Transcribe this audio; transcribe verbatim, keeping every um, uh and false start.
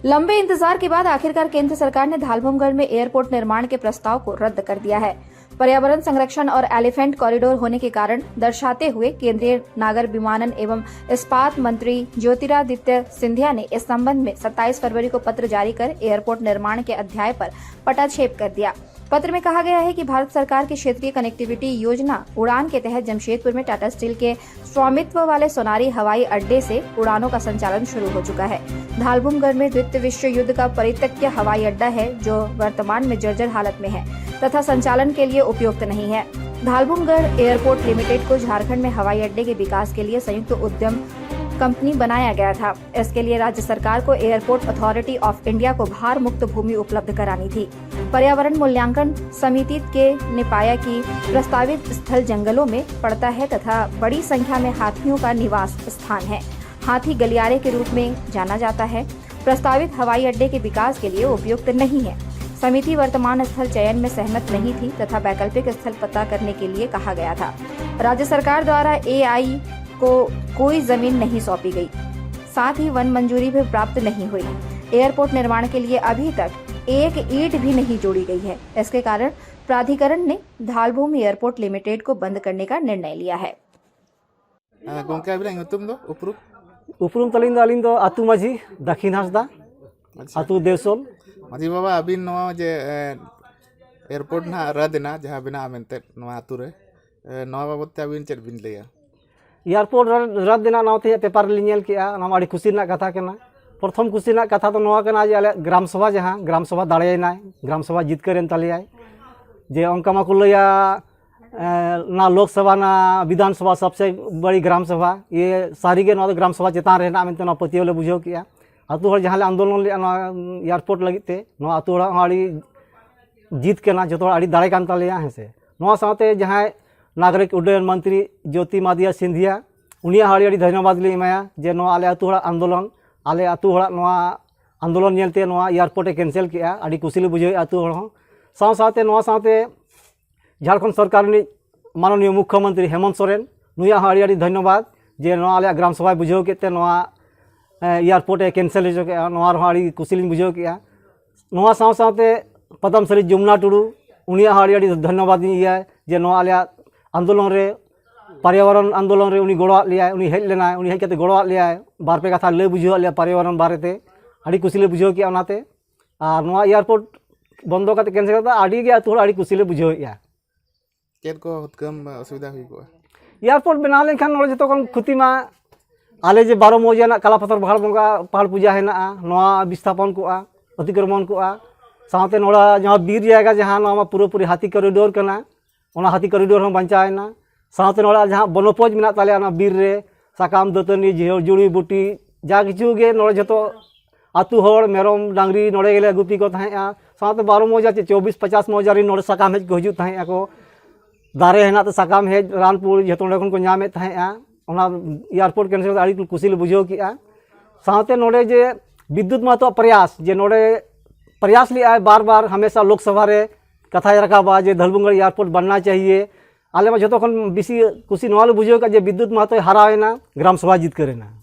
लंबे इंतजार के बाद आखिरकार केंद्र सरकार ने धालभूमगढ़ में एयरपोर्ट निर्माण के प्रस्ताव को रद्द कर दिया है। पर्यावरण संरक्षण और एलिफेंट कॉरिडोर होने के कारण दर्शाते हुए केंद्रीय नागर विमानन एवं इस्पात मंत्री ज्योतिरादित्य सिंधिया ने इस संबंध में सत्ताईस फरवरी को पत्र जारी कर एयरपोर्ट निर्माण के अध्याय पर पटाक्षेप कर दिया। पत्र में कहा गया है कि भारत सरकार की क्षेत्रीय कनेक्टिविटी योजना उड़ान के तहत जमशेदपुर में टाटा स्टील के स्वामित्व वाले सोनारी हवाई अड्डे से उड़ानों का संचालन शुरू हो चुका है। धालभूमगढ़ में द्वितीय विश्व युद्ध का परित्यक्त हवाई अड्डा है, जो वर्तमान में जर्जर हालत में है तथा संचालन के लिए उपयुक्त नहीं है। धालभूमगढ़ एयरपोर्ट लिमिटेड को झारखंड में हवाई अड्डे के विकास के लिए संयुक्त उद्यम कंपनी बनाया गया था। इसके लिए राज्य सरकार को एयरपोर्ट अथॉरिटी ऑफ इंडिया को भार मुक्त भूमि उपलब्ध करानी थी। पर्यावरण मूल्यांकन समिति के ने पाया कि प्रस्तावित स्थल जंगलों में पड़ता है तथा बड़ी संख्या में हाथियों का निवास स्थान है। हाथी गलियारे के रूप में जाना जाता है। प्रस्तावित हवाई अड्डे के विकास के लिए उपयुक्त नहीं है। समिति वर्तमान स्थल चयन में सहमत नहीं थी तथा वैकल्पिक स्थल पता करने के लिए कहा गया था। राज्य सरकार द्वारा एआई को कोई जमीन नहीं सौंपी गई, साथ ही वन मंजूरी भी प्राप्त नहीं हुई। एयरपोर्ट निर्माण के लिए अभी तक एक ईंट भी नहीं जोड़ी गई है। इसके कारण प्राधिकरण ने धालभूम एयरपोर्ट लिमिटेड को बंद करने का निर्णय लिया है। ᱦᱮᱸ, ᱜᱚᱝᱠᱮ, ᱟᱵᱤᱱᱟᱜ ᱧᱩᱛᱩᱢ ᱫᱚ? ᱩᱯᱨᱩᱢ? ᱩᱯᱨᱩᱢ ᱛᱟᱹᱞᱤᱧ ᱫᱚ, ᱟᱹᱞᱤᱧ ᱫᱚ ᱟᱹᱛᱩ ᱢᱟᱹᱡᱷᱤ ᱫᱟᱹᱠᱷᱤᱱ ᱦᱟᱸᱥᱫᱟ᱾ ᱟᱪᱪᱷᱟ᱾ ᱟᱹᱛᱩ ᱫᱮᱣᱥᱚᱞ᱾ ᱢᱟᱹᱡᱷᱤ ᱵᱟᱵᱟ, ᱟᱹᱵᱤᱱ ᱱᱚᱣᱟ ᱡᱮ ᱮᱨᱯᱳᱨᱴ ᱱᱟᱦᱟᱜ ᱨᱟᱫ ᱮᱱᱟ, ᱡᱟᱦᱟᱸ ᱵᱮᱱᱟᱜᱼᱟ ᱢᱮᱱᱛᱮ ᱱᱚᱣᱟ ᱟᱹᱛᱩ ᱨᱮ, ᱮ, ᱱᱚᱣᱟ ᱵᱟᱵᱚᱫ ᱛᱮ ᱟᱹᱵᱤᱱ ᱪᱮᱫ ᱵᱤᱱ ᱞᱟᱹᱭᱟ? ᱮᱭᱟᱨᱯᱳᱨᱴ ᱨᱟᱫ ᱮᱱᱟ, ᱱᱚᱣᱟ ᱛᱮᱦᱮᱧ ᱯᱮᱯᱟᱨ ᱨᱮᱞᱤᱧ ᱧᱮᱞ ᱠᱮᱜᱼᱟ᱾ ᱱᱚᱣᱟ ᱢᱟ ᱟᱹᱰᱤ ᱠᱩᱥᱤ ᱨᱮᱱᱟᱜ ᱠᱟᱛᱷᱟ ᱠᱟᱱᱟ᱾ ᱯᱨᱚᱛᱷᱚᱢ ᱠᱩᱥᱤ ᱨᱮᱱᱟᱜ ᱠᱟᱛᱷᱟ ᱫᱚ ᱱᱚᱣᱟ ᱠᱟᱱᱟ ᱡᱮ ᱟᱞᱮ ᱜᱨᱟᱢ ᱥᱚᱵᱷᱟ, ᱡᱟᱦᱟᱸ ᱜᱨᱟᱢ ᱥᱚᱵᱷᱟ ᱫᱟᱲᱮᱭᱮᱱᱟᱭ, ᱜᱨᱟᱢ ᱥᱚᱵᱷᱟ ᱡᱤᱛᱠᱟᱹᱨ ᱮᱱ ᱛᱟᱞᱮᱭᱟᱭ, ᱡᱮ ᱚᱱᱠᱟ ᱢᱟᱠᱚ ᱞᱟᱹᱭᱟ, ᱮ, ᱱᱚᱣᱟ ᱞᱳᱠᱥᱚᱵᱷᱟ, ᱱᱚᱣᱟ ᱵᱤᱫᱷᱟᱱ ᱥᱚᱵᱷᱟ ᱥᱚᱵᱥᱮ ᱵᱟᱲᱤ ᱜᱨᱟᱢ ᱥᱚᱵᱷᱟ, ᱤᱭᱟᱹ ᱥᱟᱹᱨᱤᱜᱮ ᱱᱚᱣᱟ ᱫᱚ ᱜᱨᱟᱢ ᱥᱚᱵᱷᱟ ᱪᱮᱛᱟᱱ ᱨᱮ ᱦᱮᱱᱟᱜᱼᱟ ᱢᱮᱱᱛᱮ ᱱᱚᱣᱟ ᱯᱟᱹᱛᱭᱟᱹᱣ ᱞᱮ ᱵᱩᱡᱷᱟᱹᱣ ᱠᱮᱜᱼᱟ᱾ ᱟᱹᱛᱩ ᱦᱚᱲ ᱡᱟᱦᱟᱸ ᱞᱮ ᱟᱱᱫᱳᱞᱚᱱ ᱞᱮᱜᱼᱟ ᱱᱚᱣᱟ ᱮᱭᱟᱨᱯᱳᱨᱴ ᱞᱟᱹᱜᱤᱫ ᱛᱮ, ᱱᱚᱣᱟ ᱟᱹᱛᱩ ᱦᱚᱲᱟᱜ ᱦᱚᱸ ᱟᱹᱰᱤ ᱡᱤᱛ ᱠᱟᱱᱟ, ᱡᱚᱛᱚ ᱦᱚᱲ ᱟᱹᱰᱤ ᱫᱟᱲᱮ ᱠᱟᱱ ᱛᱟᱞᱮᱭᱟ, ᱦᱮᱸ ᱥᱮ᱾ ᱱᱚᱣᱟ ᱥᱟᱶᱛᱮ ᱡᱟᱦᱟᱸᱭ ᱱᱟᱜᱚᱨᱤᱠ ᱩᱰᱰᱚᱭᱚᱱ ᱢᱚᱱᱛᱨᱤ ᱡᱳᱛᱤᱢᱟᱫᱤᱭᱟ ᱥᱤᱱᱫᱷᱤᱭᱟ, ᱩᱱᱤᱭᱟᱜ ᱦᱚᱸ ᱟᱹᱰᱤ ᱟᱹᱰᱤ ᱫᱷᱚᱱᱭᱚᱵᱟᱫᱽ ᱞᱤᱧ ᱮᱢᱟᱭᱟ ᱡᱮ ᱱᱚᱣᱟ ᱟᱞᱮ ᱟᱹᱛᱩ ᱦᱚᱲᱟᱜ ᱟᱱᱫᱳᱞᱚᱱ, ᱟᱞᱮ ᱟᱹᱛᱩ ᱦᱚᱲᱟᱜ ᱱᱚᱣᱟ ᱟᱱᱫᱳᱞᱚᱱ ᱧᱮᱞᱛᱮ ᱱᱚᱣᱟ ᱮᱭᱟᱨᱯᱳᱨᱴ ᱮ ᱠᱮᱱᱥᱮᱞ ᱠᱮᱜᱼᱟ᱾ ᱟᱹᱰᱤ ᱠᱩᱥᱤ ᱞᱮ ᱵᱩᱡᱷᱟᱹᱣᱮᱫᱼᱟ ᱟᱹᱛᱩ ᱦᱚᱲ ᱦᱚᱸ᱾ ᱥᱟᱶ ᱥᱟᱶᱛᱮ ᱱᱚᱣᱟ ᱥᱟᱶᱛᱮ ᱡᱷᱟᱲᱠᱷᱚᱸᱰ ᱥᱚᱨᱠᱟᱨ ᱨᱤᱱᱤᱡ ᱢᱟᱱᱚᱱᱤᱭᱚ ᱢᱩᱠᱠᱷᱚᱢᱚᱱᱛᱨᱤ ᱦᱮᱢᱚᱱᱛ ᱥᱚᱨᱮᱱ, ᱱᱩᱭᱟᱜ ᱦᱚᱸ ᱟᱹᱰᱤ ᱟᱹᱰᱤ ᱫᱷᱚᱱᱭᱚᱵᱟᱫᱽ ᱡᱮ ᱱᱚᱣᱟ ᱟᱞᱮᱭᱟᱜ ᱜᱨᱟᱢ ᱥᱚᱵᱷᱟᱭ ᱵᱩᱡᱷᱟᱹᱣ ᱠᱮᱫ ᱛᱮ ᱱᱚᱣᱟ ᱮᱭᱟᱨᱯᱳᱨᱴ ᱮ ᱠᱮᱱᱥᱮᱞ ᱦᱚᱪᱚ ᱠᱮᱫᱼᱟ, ᱱᱚᱣᱟ ᱨᱮᱦᱚᱸ ᱟᱹᱰᱤ ᱠᱩᱥᱤ ᱞᱤᱧ ᱵᱩᱡᱷᱟᱹᱣ ᱠᱮᱫᱼᱟ᱾ ᱱᱚᱣᱟ ᱥᱟᱶ ᱥᱟᱶᱛᱮ ᱯᱟᱫᱟᱢ ᱥᱟᱹᱨᱤ ᱡᱚᱢᱩᱱᱟ ᱴᱩᱰᱩ, ᱩᱱᱤᱭᱟᱜ ᱦᱚᱸ ᱟᱹᱰᱤ ᱟᱹᱰᱤ ᱫᱷᱚᱱᱭᱚᱵᱟᱫ ᱤᱧ ᱤᱭᱟᱹ, ᱡᱮ ᱱᱚᱣᱟ ᱟᱞᱮᱭᱟᱜ ᱟᱱᱫᱳᱞᱚᱱ ᱨᱮ, ᱯᱚᱨᱭᱟᱵᱚᱨᱚᱱ ᱟᱱᱫᱳᱞᱚᱱ ᱨᱮ ᱩᱱᱤ ᱜᱚᱲᱚᱣᱟᱫ ᱞᱮᱭᱟᱭ, ᱩᱱᱤ ᱦᱮᱡ ᱞᱮᱱᱟᱭ, ᱩᱱᱤ ᱦᱮᱡ ᱠᱟᱛᱮ ᱜᱚᱲᱚᱣᱟᱫ ᱞᱮᱭᱟᱭ, ᱵᱟᱨ ᱯᱮ ᱠᱟᱛᱷᱟ ᱞᱟᱹᱭ ᱵᱩᱡᱷᱟᱹᱣᱟᱫ ᱞᱮᱭᱟ ᱯᱚᱨᱭᱟᱵᱚᱨᱚᱱ ᱵᱟᱨᱮᱛᱮ, ᱟᱹᱰᱤ ᱠᱩᱥᱤ ᱞᱮ ᱵᱩᱡᱷᱟᱹᱣ ᱠᱮᱫᱼᱟ ᱚᱱᱟᱛᱮ᱾ ᱟᱨ ᱱᱚᱣᱟ ᱮᱭᱟᱨᱯᱳᱨᱴ ᱵᱚᱱᱫᱚ ᱠᱟᱛᱮ ᱠᱮᱱᱥᱮᱞ ᱠᱟᱛᱮ ᱟᱹᱰᱤ ᱜᱮ ᱟᱹᱛᱩ ᱦᱚᱲ ᱟᱹᱰᱤ ᱠᱩᱥᱤ ᱞᱮ ᱵᱩᱡᱷᱟᱹᱣᱮᱫᱼᱟ᱾ ᱪᱮᱫ ᱠᱚ ᱦᱩᱛᱠᱟᱹᱢ ᱚᱥᱩᱵᱤᱫᱷᱟ ᱦᱩᱭ ᱠᱚᱜᱼᱟ? ᱮᱭᱟᱨᱯᱳᱨᱴ ᱵᱮᱱᱟᱣ ᱞᱮᱱᱠᱷᱟᱱ ᱱᱚᱰᱮ ᱡᱚᱛᱚ ᱠᱷᱚᱱ ᱠᱷᱚᱛᱤ ᱢᱟ ᱟᱞᱮ ᱡᱮ ᱵᱟᱨᱚ ᱢᱚᱣᱡᱟ ᱨᱮᱱᱟᱜ ᱠᱟᱞᱟᱯᱟᱛᱷᱚᱨ ᱯᱟᱦᱟᱲ ᱵᱚᱸᱜᱟ ᱯᱟᱦᱟᱲ ᱯᱩᱡᱟ ᱦᱮᱱᱟᱜᱼᱟ, ᱱᱚᱣᱟ ᱵᱤᱥᱛᱷᱟᱯᱚᱱ ᱠᱚᱜᱼᱟ, ᱚᱛᱤᱠᱨᱚᱢᱚᱱ ᱠᱚᱜᱼᱟ᱾ ᱥᱟᱶᱛᱮ ᱱᱚᱰᱮ ᱡᱟᱦᱟᱸ ᱵᱤᱨ ᱡᱟᱭᱜᱟ, ᱡᱟᱦᱟᱸ ᱱᱚᱣᱟ ᱢᱟ ᱯᱩᱨᱟᱹᱯᱩᱨᱤ ᱦᱟᱹᱛᱤ ᱠᱚᱨᱤᱰᱳᱨ ᱠᱟᱱᱟ, ᱚᱱᱟ ᱦᱟᱹᱛᱤ ᱠᱚᱨᱤᱰᱳᱨ ᱦᱚᱸ ᱵᱟᱧᱪᱟᱣ ᱮᱱᱟ᱾ ᱥᱟᱶᱛᱮ ᱱᱚᱰᱮ ᱡᱟᱦᱟᱸ ᱵᱚᱱᱚᱯᱚᱡᱽ ᱢᱮᱱᱟᱜ ᱛᱟᱞᱮᱭᱟ, ᱚᱱᱟ ᱵᱤᱨ ᱨᱮ ᱥᱟᱠᱟᱢ, ᱫᱟᱹᱛᱟᱹᱱᱤ, ᱡᱷᱤ- ᱡᱩᱲᱤ ᱵᱩᱴᱤ, ᱡᱟ ᱠᱤᱪᱷᱩ ᱜᱮ ᱱᱚᱰᱮ ᱡᱷᱚᱛᱚ ᱟᱹᱛᱩ ᱦᱚᱲ, ᱢᱮᱨᱚᱢ ᱰᱟᱝᱨᱤ ᱱᱚᱰᱮ ᱜᱮᱞᱮ ᱜᱩᱯᱤ ᱠᱚ ᱛᱟᱦᱮᱸᱫᱼᱟ᱾ ᱥᱟᱶᱛᱮ ᱵᱟᱨᱚ ᱢᱚᱣᱡᱟ ᱪᱮ ᱪᱚᱵᱵᱤᱥ ᱯᱚᱪᱟᱥ ᱢᱚᱣᱡᱟ ᱨᱮᱱ ᱱᱚᱰᱮ ᱥᱟᱠᱟᱢ ᱦᱮᱡ ᱠᱚ ᱦᱤᱡᱩᱜ ᱛᱟᱦᱮᱸᱫ ᱟᱠᱚ, ᱫᱟᱨᱮ ᱦᱮᱱᱟᱜ ᱛᱮ ᱥᱟᱠᱟᱢ ᱦᱮᱡ ᱨᱟᱱ ᱯᱩᱲ ᱡᱷᱚᱛᱚ ᱱᱚᱰᱮ ᱠᱷᱚᱱ ᱠᱚ ᱧᱟᱢᱮᱫ ᱛᱟᱦᱮᱸᱫᱼᱟ᱾ ᱚᱱᱟ ᱮᱭᱟᱨᱯᱳᱨᱴ ᱠᱮᱱᱥᱮᱞ ᱠᱟᱛᱮ ᱟᱹᱰᱤ ᱠᱩᱥᱤ ᱞᱮ ᱵᱩᱡᱷᱟᱹᱣ ᱠᱮᱫᱼᱟ᱾ ᱥᱟᱶᱛᱮ ᱱᱚᱰᱮ ᱡᱮ ᱵᱤᱫᱽᱫᱩᱛ ᱢᱟᱦᱟᱛᱚᱣᱟᱜ ᱯᱨᱚᱭᱟᱥ, ᱡᱮ ᱱᱚᱰᱮ ᱯᱨᱚᱭᱟᱥ ᱞᱮᱫᱼᱟᱭ ᱵᱟᱨ ᱵᱟᱨ, ᱦᱟᱢᱮᱥᱟ ᱞᱳᱠᱥᱚᱵᱷᱟ ᱨᱮ ᱠᱟᱛᱷᱟᱭ ᱨᱟᱠᱟᱵᱟ ᱡᱮ ᱫᱷᱟᱞᱵᱷᱩᱝᱜᱟᱲ ᱮᱭᱟᱨᱯᱳᱨᱴ ᱵᱟᱱᱱᱟ ᱪᱟᱦᱤᱭᱮ᱾ ᱟᱞᱮ ᱢᱟ ᱡᱷᱚᱛᱚ ᱠᱷᱚᱱ ᱵᱮᱥᱤ ᱠᱩᱥᱤ ᱱᱚᱣᱟ ᱞᱮ ᱵᱩᱡᱷᱟᱹᱣ ᱠᱮᱫ ᱡᱮ ᱵᱤᱫᱽᱫᱩᱛ ᱢᱟᱦᱟᱛᱚᱭ ᱦᱟᱨᱟᱣᱮᱱᱟ, ᱜᱨᱟᱢ ᱥᱚᱵᱷᱟ ᱡᱤᱛᱠᱟᱹᱨ ᱮᱱᱟ᱾